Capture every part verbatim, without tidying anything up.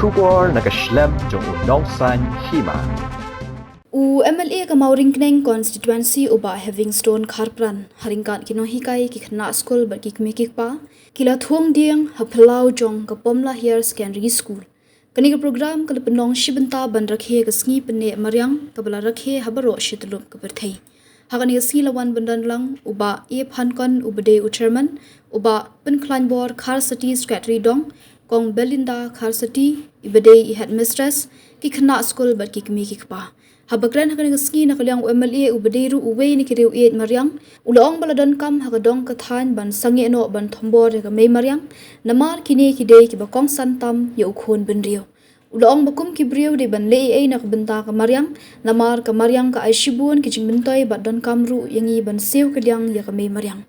Khubor na ka shlem jong u Nongsaiñ Hima. U M L A ka Mawryngkneng constituency u Bah Heavingstone Kharpran ha ryngkat ki nonghikai, ki khynnah skul bad ki kmie ki kpa ki la thung dieng ha phyllaw jong ka Pomla Higher Secondary School. Kane ka program ka la pynlong shi bynta ban rakhe ka sngi pynneh mariang kaba la rakhe ha baroh shi tyllup ka pyrthei. Ha kane ka sngi la wan ban don lang u Bah A Phankon uba dei u chairman, u Bah Pynkhlaiñbor Kharsati secretary dong, Kong Belinda Kharsati iba dei i headmistress, ki khynnah skul bad ki kmie ki kpa. Haba kren ha kane ka sngi na ka liang u M L A uba dei ruh uwei na ki riewieid mariang, u la ong ba la donkam ha ka dong ka thaiñ ban sangeh noh ban thombor ïa ka mei mariang, namar kine ki dei kiba kongsan tam ïa u khun bynriew. U la ong ba kum ki briew dei ban leh ei ei na ka bynta ka mariang, namar ka mariang ka ai shibun ki jingmyntoi bad donkam ruh ïa ngi ban siew kylliang ïa ka mei mariang.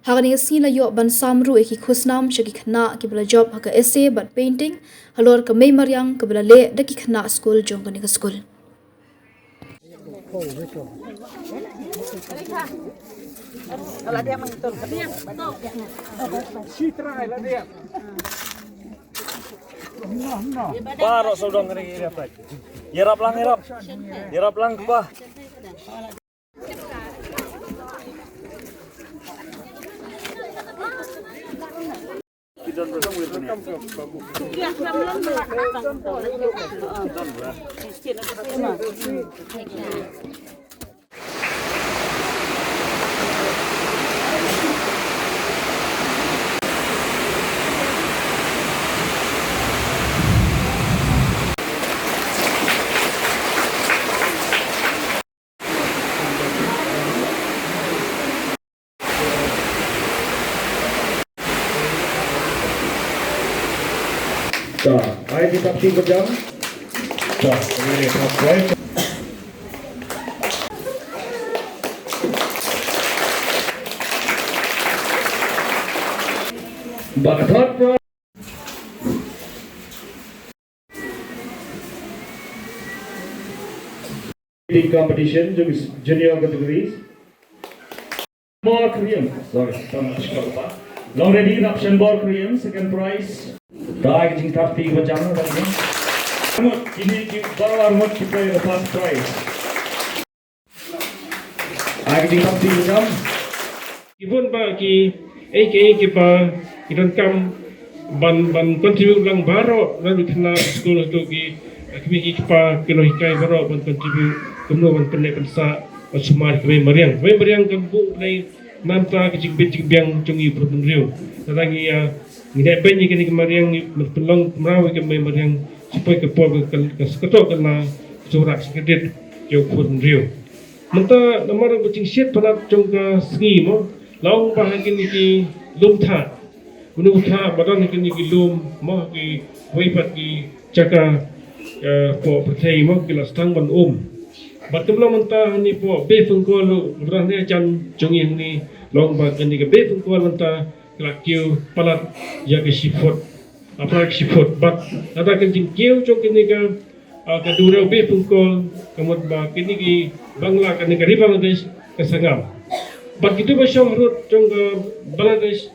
Ha kane ka sngi la ïoh ban sam ruh ïa ki khusnam sha ki khynnah kiba la jop ha ka essay bad painting halor ka mei mariang kaba la leh da ki khynnah skul jong kane ka skul. Baroh sawdong kane ka area peit. Ïarap lang, ïarap. Ïarap lang, bah. Ta, ai di taksi pejam. Ta, ini first prize. Ba third prize. Reading competition, junior categories. Bor Kriam, sorry, sorry, sorry. Long ready, Rapshan Bor Kriam, second prize. Dai jing thirty bajang lagi. Mut, kini ki baru mut kita the first prize. Ai jing thirty bajang. Ki bun ba ki ei ki ei ki ba ki donkam ban ban contribute lang baroh na ki khynnah skul tu ki kmie ki kpa ki nonghikai baroh ban contribute kumno ban pynneh pynsah ban sumar ka mei mariang. Ka mei mariang kan buh na bynta ka jingbit jingbiang jong ngi baroh bynriew. Tang ngi ïa ngi dei pynïa kane ka mariang ngi pynlong kumno ka mei mariang, shu poi ka por ka ka ka ka la ka jurah ka kredit ka u khun bynriew. Mynta namar ba jingshit palat jong ka sngi mo, la ong ba ha kine ki lum thah, mano thah ba don ha kine ki lum mo, kiwei pat ki jaka, eh, hapoh pyrthei mo, ki la sdang ban um. Bad kumno mynta hangne hapoh Bay Pangkol ruh, ba don hangne hajan jong ngi hangne, la ong ba kane ka Bay Pangkol mynta ka la kiew palat ïa ka shi phut. Palat ka shi phut. Bad lada ka jingkiew jong kane ka, ah, ka duriaw Bay Pangkol, ka mut ba kine ki Bangla, kane ka ri Bangladesh ka sangam. Bad kito ba shong harud jong ka Bangladesh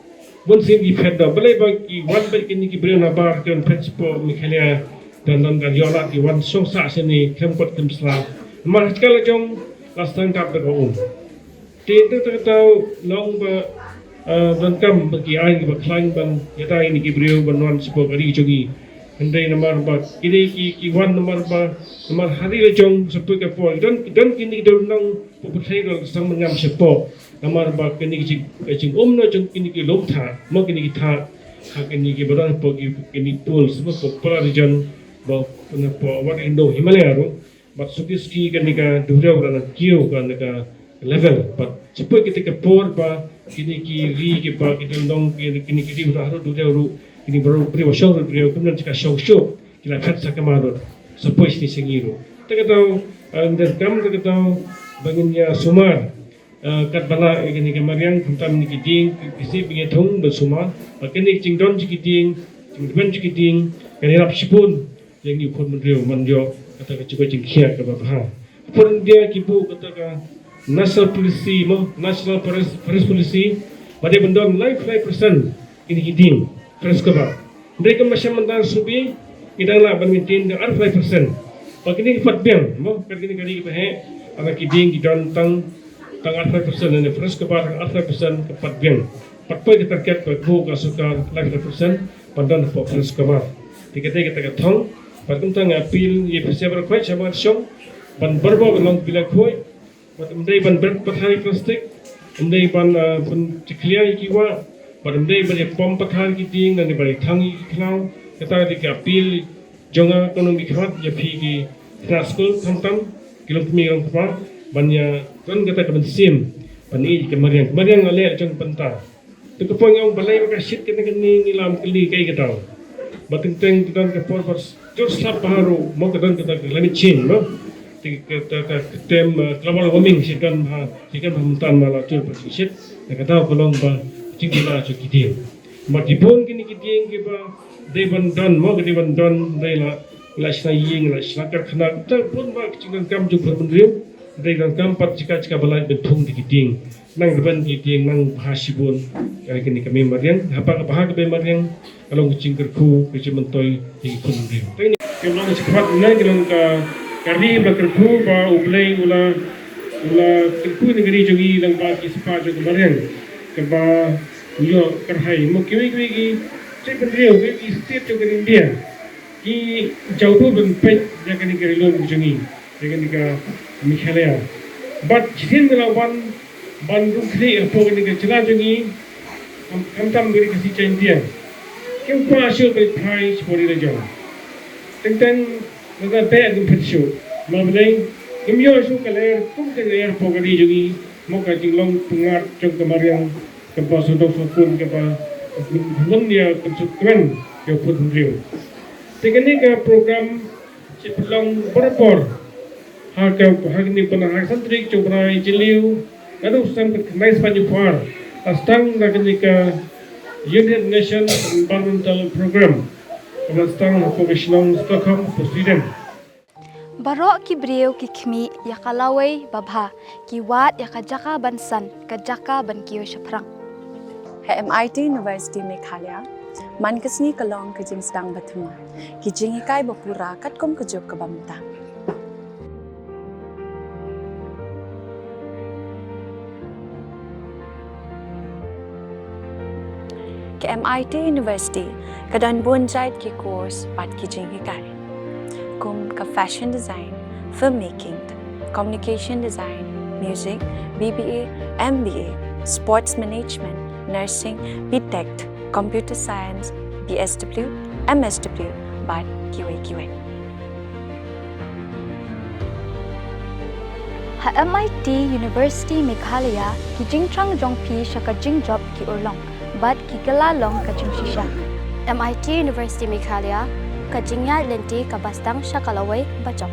bun sien ki phet da. Balei ba ki wan bad kine ki briew nabar ki wan phet shapoh Meghalaya, don don ka ïoh lad ki wan shong sah shane khlem kot khlem sla. Namar ha ka la jong la sdang kap da ka um. Te te te kata long ba, eh, donkam ba ki aiñ ba khlaiñ ban ïada ïa kine ki briew ban wan shapoh ka ri jong ngi. Hynrei namar ba kine ki ki wan namar ba namar ha ri la jong shapoh ka por don don kine ki don nong pu pyrthei don sang mengam shapoh. Namar ba kine ki jing, ka jingum na jong kine ki lum thah, mo kine ki thah, ha kine ki ba don hapoh ki kine pools, mo hapoh polar region, ba kine hapoh wat Indo Himalaya ruh. Bad suki suki kane ka duriaw ka la kiew kane ka level. Bad shapoh kita ka por ba kine ki ri ki ba ki dang dong kine, kine ki ri ba harum duriaw ruh, kine baroh briew ba shong ruh duriaw, kumne ka shong shuh ki la phet sa ka ma ruh. Shapoh sini sini ruh. Te ka dau, eh, ngi donkam te ka dau ba ngin ïa sumar. Eh, katba lah ïa kane ka mariang, khamtam ïa kine ki dieng, ki sih ba ngi thung ban sumar. Bad kane ka jingdon jong ki dieng, jingdon jong ki dieng kan ïarap shibun ïa ngi u khun bynriew ban ïoh kata ka jingkoit jingkhiah kaba bha. Ka por India ki buh kata ka National Policy mo, National Forest, Forest Policy, ba dei ban don lai lai percent kine ki dieng forest cover. Hynrei kumba shem mynta subi, Ki dang lah ban maintain tang arphew percent. Ba kine ki pat biang, mo, kat kine ki ri kiba heh, haba ki dieng ki don tang, tang arphew percent, ne forest cover tang arphew percent ka pat biang. Pat poi ka target ba buh ka sorkar laiphew percent, ban don hapoh forest cover. Te kata kata ka thong, bad kumta nga appeal ïa phi baroh khoit sha ba shong, ban bor bor ban long ki la khoit, bad ym dei ban bret pathar plastik, ym dei ban, ah, ban jakhlia ïa ki wah, bad ym dei ban ïa pom pathar ki dieng, ne ban ïa thang ïa ki khlaw, kata dei ka appeal jong nga, kynmaw ïa phi ki khynnah skul, khamtam ki longkmie longkpa, ban ïa don kata ka mynsiem ban ïeit ïa ka mariang. Ka mariang la leh jong ka bynta. Te ka por nga ong balei ba ka shit kane kane, ngi lam kylli kaei ka daw. Ba teng teng ka don ka por ba jur slap bha ruh, mo, ka don ka, ka climate change, mo. Te ka, ka, ka, ka tem, uh, global warming shit don bha, shit don bha mynta, ma la jur ba shit. Te ka daw ka long ba jingkylla jong ki dieng. Ba ki bun kine ki dieng kiba dei ban don, mo, ki dei ban don, dei la, la shna ïing, la shna karkhana, te bun ba ki jingdonkam jong ka bynriew, dei donkam pat jaka jaka ba lait ban thung da ki dieng. Nang rben ki dieng, nang bha shibun ïa kane ka mei mariang. Haba ka bha ka mei mariang, ka long ka jingkyrkhu, ka jingmyntoi ïa ki khun bynriew. Te kane ka long ka jingkhmat, ne ka long ka, ka ri ba la kyrkhu ba U Blei u la, u la kyrkhu ïa ka ri jong ngi lyngba ki spah jong ka mariang, kaba u ïoh kyrhai. Mo, kiwei kiwei ki jaitbynriew, kiwei ki state jong ka India ki jaw dur ban peit ïa kane ka ri lum ka jong ngi, ïa kane ka Meghalaya. Bad shisien ki la wan ban rung khlieh hapoh kane ka jylla jong ngi, kham, khamtam ka ri Khasi Jaiñtia. Kim kwah shuh ban phai shapoh ri la jong. Teng teng lada beh kim phet shuh. Namar balei? Kim ïoh shuh ka lyer kum ka lyer hapoh ka ri jong ngi, mo, ka jinglong pyngngad jong ka mariang, kaba sawdong sawkun, kaba hun ïa ka suk kmen ïa u khun bynriew. Te kane ka program shi pynlong barabor ha ka, ha kane ka bnai, ha ka san tarik jong u bnai Jylliew, naduh snem khatkhyndai spah hynñiewphew ar, la sdang da kane ka United Nations Environmental Program, kaba la sdang hapoh ka shnong Stockholm, hapoh Sweden. Baroh ki briew ki khmih ïa ka lawei babha, ki wad ïa ka jaka ban san, ka jaka ban kiew shaphrang. Ha M I T University Meghalaya, man ka sngi ka long ka jingsdang ba thymmai, ki jinghikai ba pura katkum ka juk kaba mynta. Ka M I T University ka don bun jait ki course bad ki jinghikai, kum ka fashion design, filmmaking, communication design, music, B B A, M B A, sports management, nursing, B Tech, computer science, B S W, M S W, bad kiwei kiwei. Ha M I T University Meghalaya, ki jingthrang jong phi sha ka jingjop ki urlong bad ki kylla long ka jingshisha. M I T University Meghalaya, ka jingïaid lynti kaba sdang sha ka lawei bajop.